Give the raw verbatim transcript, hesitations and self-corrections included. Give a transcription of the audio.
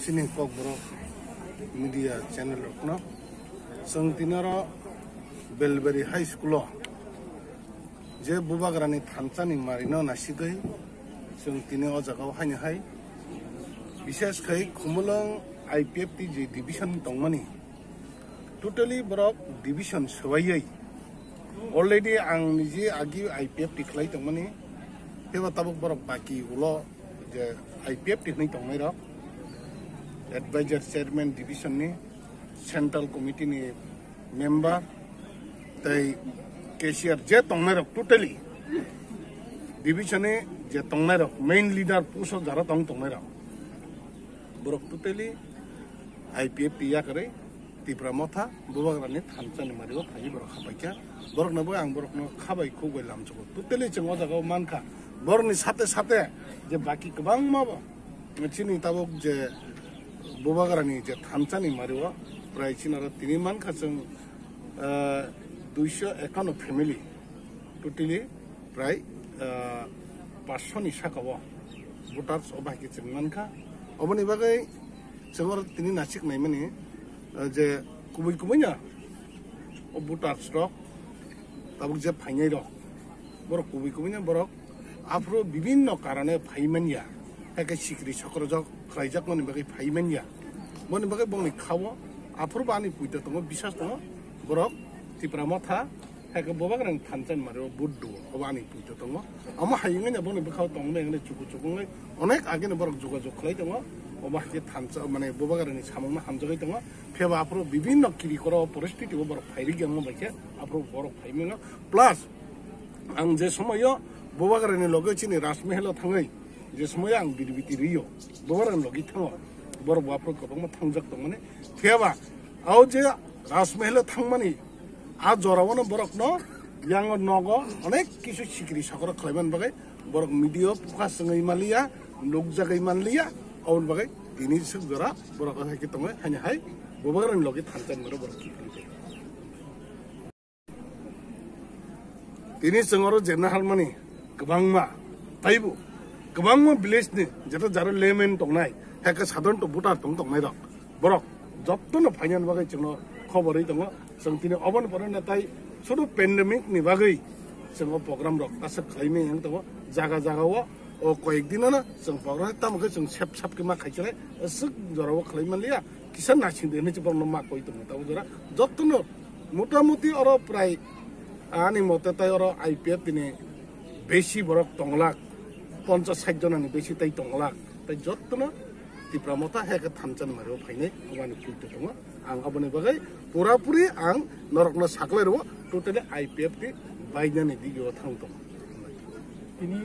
Chini Kokborok media channel rokno chwng tini oro Belbari High School o je Bubagrani thansani marino nasigwi chwng tini o jagao haino hai, bishes khai Khumulwng I P F T je division tongmani, totally borok division swbaiwi already ang niji agi I P F T khlai tongmani, teibo tabuk borok baki ulo je I P F T hinwi tongnai rok, advisor chairman division ni, central committee ni member, tei cashier je tongnai rok totally division ni je tongnai rok main leader post o jara tong tongnai rok, borok totally I P F T yakarwi Tipra Motha Bubagrani thansani mario phaiwi borok habaikha. Borokno bo ang borokno khabai khukbai lamsogo. Totally chwng o jagao mankha. Borokni sate sate je baki kwbangma bo chini tabuk je Bubagrani je thansani mario prai chini oro tini mankha chwng, ah, duiso ekano family totally prai, ah, paanch sho ni saka o voters o bahai khe chwng mankha. Oboni bagwi chwng oro tini nasik naimani, ah, je kubui kubui no o voters rok tabuk je phainai rok, borok kubui kubui no borok aphuru bibinno karone phai manya, hakhe sikri sokrojak khlaijakmani bagwi phai manya. Boni bagwi bongni khao aphuru bo ani puito tongo, bisas tongo, borok Tipra Motha, hakhe Bubagrani thansani mario vote duo, obo ani puito tongo. Omo hai wngwi no boni bwkhao tongmani wngwi chuku chuku wngwi onek ageno borok jogajog khlai tongo. Omo hai khe thansa, mane, Bubagrani samungno hamjagwi tongo. Phiya ba aphuru bibinno kiri koro poristiti o borok phairikya wngma bai khe aphuru borok phai mano. Plus, ang je somoio Bubagrani loge chini Rajmahal o thangwi, je somoio ang birbiti rio, Bubagrani logi thango, borok bo aphuru kwbangma thangjak tongmani. Phiya ba, o je Rajmahal o thangmani, a jorao no borokno yango nogo onek kisu sikri sokoro khlaimani bagwi borok media o focus wngwi manliya, nukjagwi manliya, oboni bagwi tini swk jora borok hai khe tongwi haino hai Bubagrani logi thansa ni borok kiri. Tini chwng oro je naharmani kwbangma, taibo kwbangma village ni jeto jaro layman tongnai, hakhe sadharanto voter tong tongnai rok, borok jottono phainani bagwi chwngno khobor ri tongo. Chwng tini oboni pore natai sudu pandemic ni bagwi chwng o program rok aswk khlaimani wng tongo jaga jaga o. O koyek din ano chwng program tamo khe chwng sep sap khe ma khaichalai, aswk jora o khlai manliya, kisa naising de hinwi borokno ma koi tongo. Tamo jora jottono motamuti oro prai ani mote tai oro I P F T ni besi borok tonglak, ponchas sait jonani besi tai tonglak, tai jottono Tipra Motha hai khe thansa ni mario phainai, obani puito tongo. Ang aboni bagwi pura puri ang norokno saklai rwo, totally I P F T bainani digio thang tongo. Tini